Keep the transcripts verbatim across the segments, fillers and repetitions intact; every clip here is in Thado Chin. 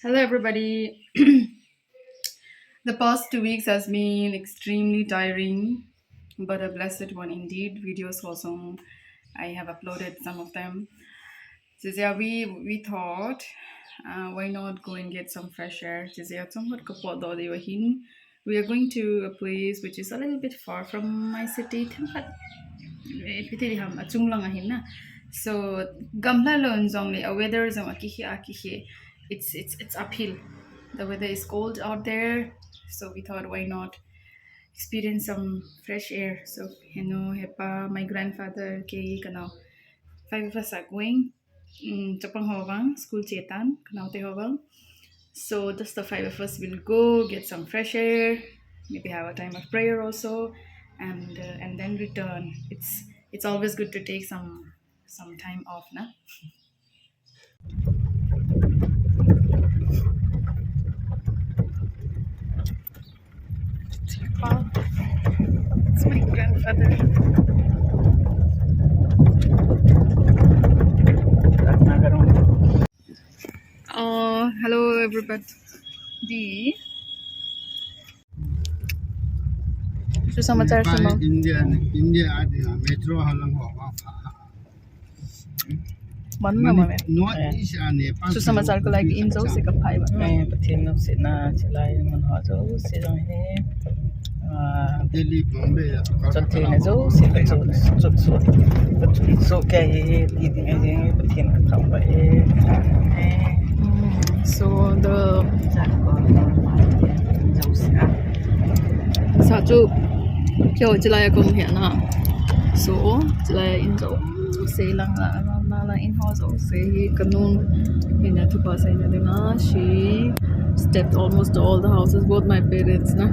Hello, everybody. The past two weeks has been extremely tiring, but a blessed one indeed. Videos also, I have uploaded some of them. Chijeh a we, we thought, uh, why not go and get some fresh air? Chijeh a chomkhat kapotdoh diu ahin. We are going to a place which is a little bit far from my city. Themkhat, eh, ipi ti diham, achung lang ahin na. So, gamla lon jongle, a weather jong akihi, akihi. It's, it's, it's uphill. The weather is cold out there. So we thought, why not experience some fresh air? So, henu, hepa, my grandfather, kei, kanao, five of us are going. Mm, chapang ho vang, school chetan, kanaote ho vang. So just the five of us will go get some fresh air, maybe have a time of prayer also, and, uh, and then return. It's, it's always good to take some, some time off, na? It's my grandfather. Oh, hello everybody. Susamacha, Nepal, suma. India, India, ah, metro halang ho, ah, ah, ah. Man na man. North East, ah, Nepal. Susamacha ko like in jo se ka phai ba. Eh, Pathen nopsahna, chilai man ho jo se jong he. Ah, Delhi, Bombay, ah, chot thei na jo se ka chot, chot, chot. Ka chot, chot kei he, ti ding ahi, Pathen ka thangvah e. Eh. Mm, so the Sa chu, keiho chilai a ka um hi na. So, chilai a in jouse lang a, a, a, a, in ho jouse hi ka nun hina thupha seina dinga, she stepped almost all the houses, both my parents na.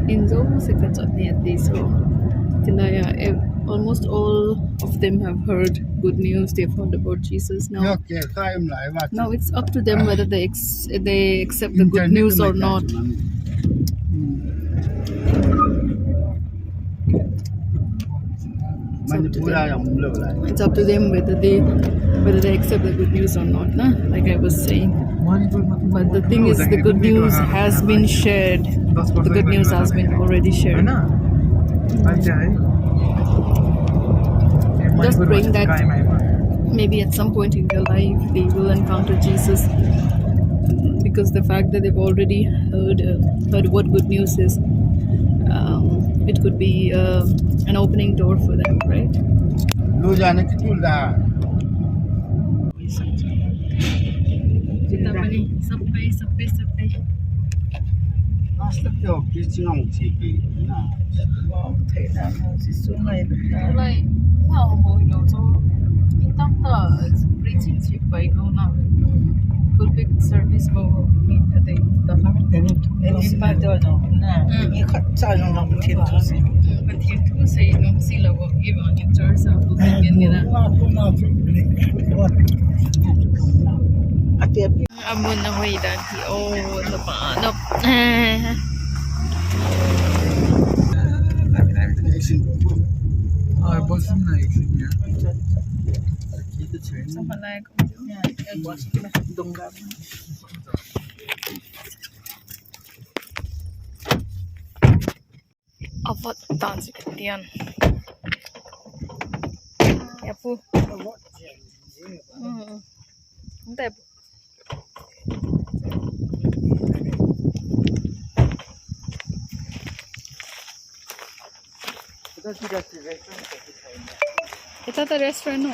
In jouse ka chot ni ati, so, chilai a, ev-, almost all of them have heard good news, they've heard about Jesus now. Now it's up to them whether they ex-, they accept the good news or not. It's up to them. It's up to them whether they, whether they accept the good news or not, na? Like I was saying. But the thing is, the good news has been shared. The good news has been already shared. Just praying that maybe at some point in their life they will encounter Jesus, because the fact that they've already heard, uh, heard what good news is, um, it could be, uh, an opening door for them, right? Kita balik sampai, sampai, sampai. Hasta que eu fiz tinha um tipi, não. Wow, thei na, si sungai na. Like, wow, boy, no, so, in tam ta, it's preaching si pai no na. Pulpit service bo, mi ta te. Any part of no na. Ni khat cha no na, Pathen thu si. Pathen thu si no si lo bo, even in church, pulpit ni na. Ate Amun na hoi dan hi, oh, no pa, no. Eh. Ay, boss na isin niya. Sa malay ko. Dongga. Avat dan si katian. Ya pu. Hmm. Ante pu. Ita ta restaurant no.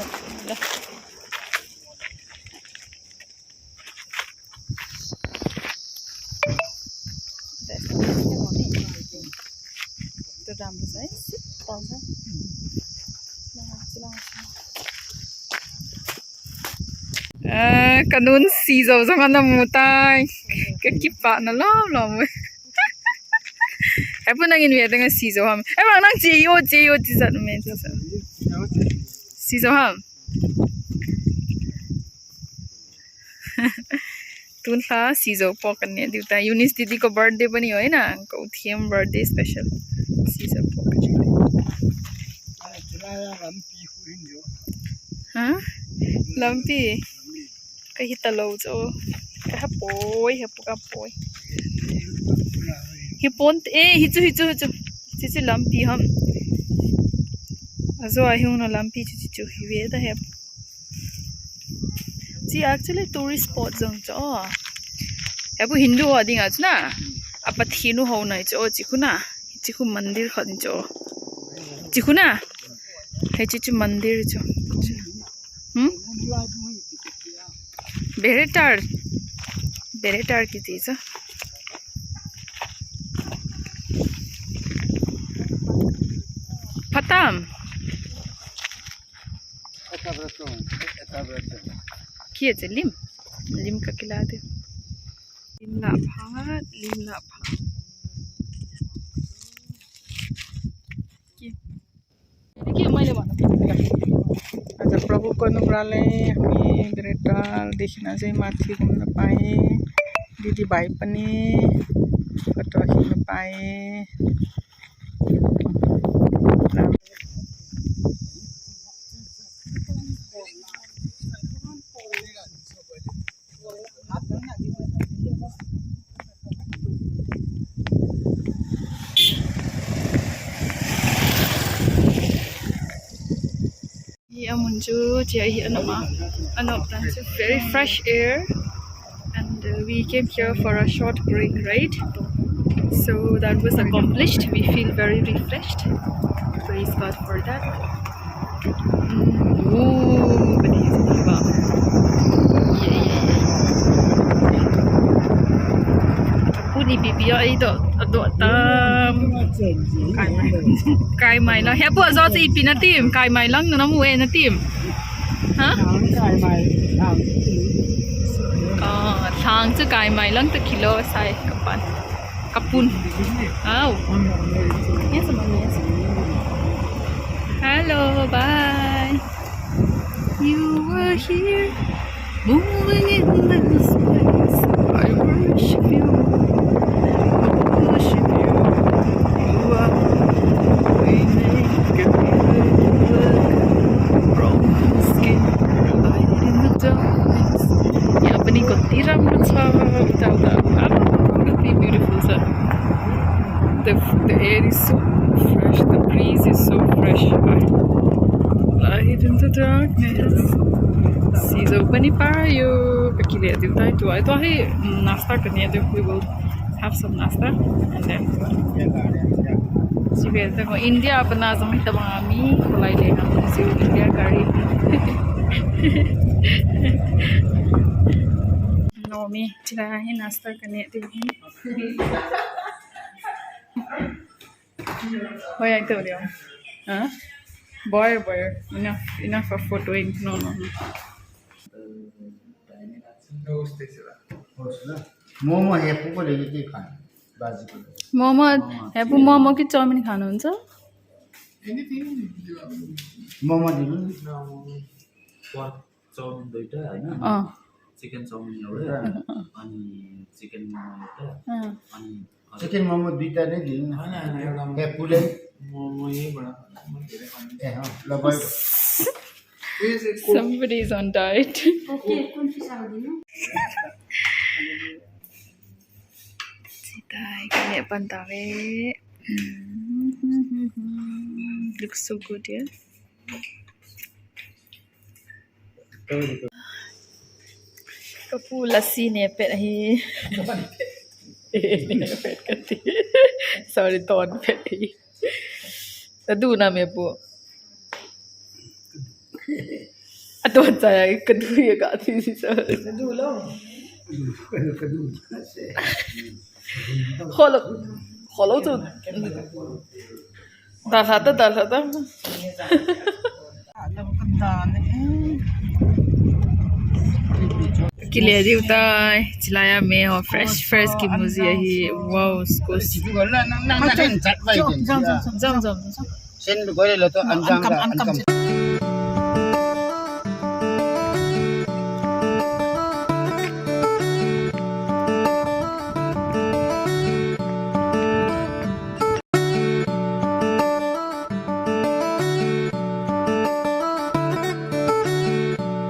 Eh, ka nun sijo jong ana mu tai. Ka kipah na lom lom. Hepu nangin ve ding a sijo ham. Eh, bang nang chi yo, chi yo, chi jat me, chi jat. Sijo ham. Tun lha sijo po kan ne diu ta. Eunice didi ko birthday bani oi na. Ko thiem birthday special. Sijo po kan ne. Ha? Lampi. Ka hita lo cho. Ka hapoi, hepu ka hapoi. Hipon, eh, hichu, hichu, hichu. Hichu lampi ham. Ajo a hiung na lampi chu, chu, chu. Hive ta hep. Chi actually tourist spot jong chu. Hepu Hindu ho dinga chu na. A Pathen u ho na chu, chi khu na. Chi khu mandir khat chu. Chi khu na. Hichu, chu mandir chu. Hmm? Beretar. Beretar kiti chu. Phatam. Kia chu lim. Lim ka kila de. Lim la phat, lim la phat. Kia. अच्छा, प्रभु को अनुग्रह ले हमें बेरेटाल देखना चाहिए, माथी घूमना पाए, दीदी भाई पनी फोटो खींचना पाए। Hi amun chu, chia hi anop a. Anop tan chu very fresh air. And, uh, we came here for a short break, right? So that was accomplished. We feel very refreshed. Praise God for that. Mm, oh, but it's about. Yeah, yeah, yeah. Puni bibi ai do, do tam. Kai mai. Kai mai lang. Hepu ajo chu ipi na tim. Kai mai lang na mu e na tim. Ha? Ah, thang chu kai mai lang ta kilo sai kapan. Kapun. Au. Yes, ma'am, yes. Hello, bye. You were here, moving in this place. I worship you. I worship you. You are waymaker, miracle worker, promise keeper, light in the darkness. ये अपनी कोती राम रक्षा उठा उठा। Absolutely beautiful, sir. The, the air is so fresh, the breeze is so fresh. Light in the darkness. Sijo pani payo. Kakile diu tai tu. Ai tu hi, mm, nasta kane diu. We will have some nasta and then. Sibe ta ko India apna jong hi ta bang ami. Kolai le na. India gari. No mi. Chila hi nasta kane diu hi. Hoiya ito diu. Huh? Boy, boy. Enough, enough of photoing. No, no, no. Momo hepu ko le kiti khan. Baji ko le. Momo, hepu momo ki chowmein khanu huncha? Momo dilu. Chowmein duita, hai na? Ah. Chicken chowmein eina. Ani chicken momo eina. Ah. Ani chicken momo duita nei dilu na. Hai na, hai na, hai na. Hepu le. Momo ye bana. Eh, ha, la bai. Somebody is on diet. Okay, kun fi sa dinu. Sitai, kane pan ta ve. Looks so good, yeah. Kapu lassi ne pet ahi. Sorry, ton pet ahi. Adu na me pu. Adu cha ya kadu ya ka ti si sa. Kadu lo. Kadu, kadu. Kholo, kholo chu. Dalha ta, dalha ta. Kile diu tai, chilai a me ho, fresh, fresh kimuji ahi. Wow, squash. Jom, jom, jom, jom. Sen lu koi le to an jang, an kam, an kam.